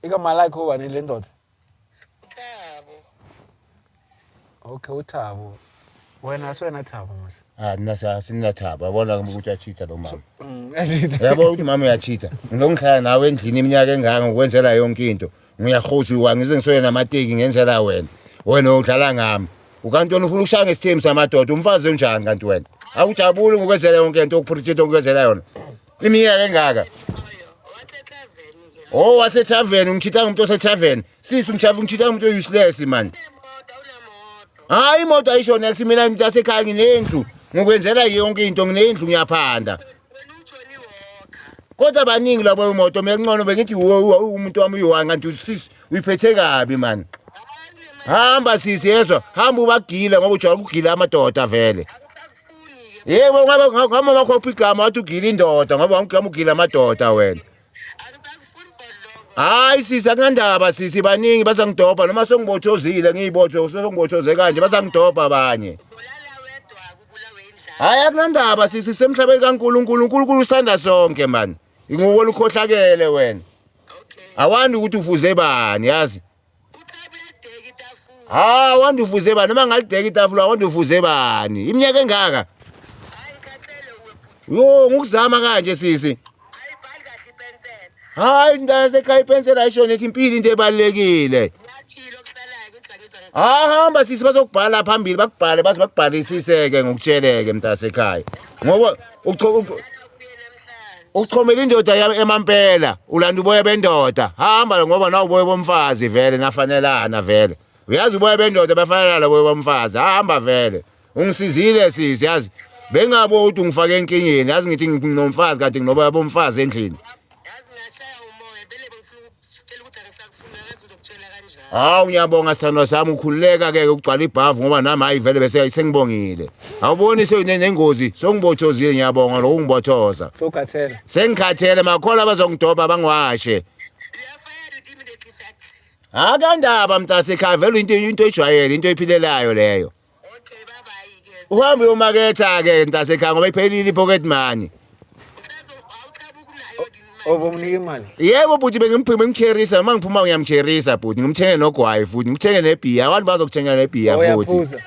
Igama lakhe ubani le ndoda? Thabo. Okay, uThabo. Wena asiwena Thabo mos. Ah, nina sinathabo. Yabona ukuthi uyachitha lo mama. Yabo ukuthi mama uyachitha. Ngilokhu ngihlala nawe endlini iminyaka engaka ngokwenzela yonke into. Ngiyahozuka ngize ngisole namateki ngenzela wena. Wena udlala ngami. Ukanti wena ufuna ukushaya ngesithembu samadoda. Umfazi onjani kanti wena? Awujabuli ngokwenzela yonke into okuproject okwenzela yona. Iminyaka engaka. Oh, wasethaveni ungithinta ngumuntu osethaveni. Sisi ungithinta ungithinta ngumuntu useless man. Hayi imoto ayisho next mina umuntu asekhaya nginendlu. Ngokwenzela yonke into nginendlu ngiyaphanda. Kodwa baningi labo imoto mina ngcono bengithi umuntu wami uyi-one kanti sisi uyiphethe kabi man. Hamba sisi yezwa, hamba ubagile ngoba ujwayele ukugila amadoda vele. Yebo ngabe ngama wakho igama wathi ugila indoda ngoba wamgama ugila amadoda wena. Hayi sisi akunandaba sisi baningi bazangidobha noma sengibothozile ngiyibotho sengibothoze kanje bazangidobha abanye. Hayi akunandaba sisi semhlabeni kaNkulunkulu uNkulunkulu usithanda sonke man. Nguwe ukhohlakele wena. Awandi ukuthi ufuze bani yazi. Ha wandi ufuze bani noma ngalideka itafula wandi ufuze bani iminyaka engaka Yo ngukuzama kanje sisi Hayi indaba yasekhaya ipensela ayisho nethi impilo into ebalekile Hamba sisi bazokubhala phambili bakubhale baze bakubhalisise-ke ngokutsheleke mntasekhaya ngoba Uchomela indoda yami emampela, ulanda uboya bendoda. Hamba ngoba nawu uboya bomfazi vele nafanelana vele. Uyazi uboya bendoda bafanelana uboya bomfazi. Hamba vele. Ungisizile sisi yazi. Bengabo ukuthi ungifake enkingeni, yazi ngithi nginomfazi kanti nginoboya bomfazi endlini. Hawu ngiyabonga sithandwa sami ukhululeka ke ukugcwala ibhavu ngoba nami hayi vele bese sengibongile. Awuboni seyinengozi songibotshozile ngiyabonga lokhu ngibothoza. Sokhathele. Sengikhathele makhona abazongidoba bangiwashe. Akandaba mntasekhaya vele into into ejwayele into ephilelayo leyo. Uhambe uyomaketha ke mntasekhaya ngoba iphelile ipocket money. Obomnika imali. Yebo bhuti bengimphuma bengikherisa uma ngiphuma ngiyamkherisa bhuti ngimthenge nogwayi futhi ngimthenge nebhiya abantu bazokuthengela nebhiya futhi. Uyaphuza.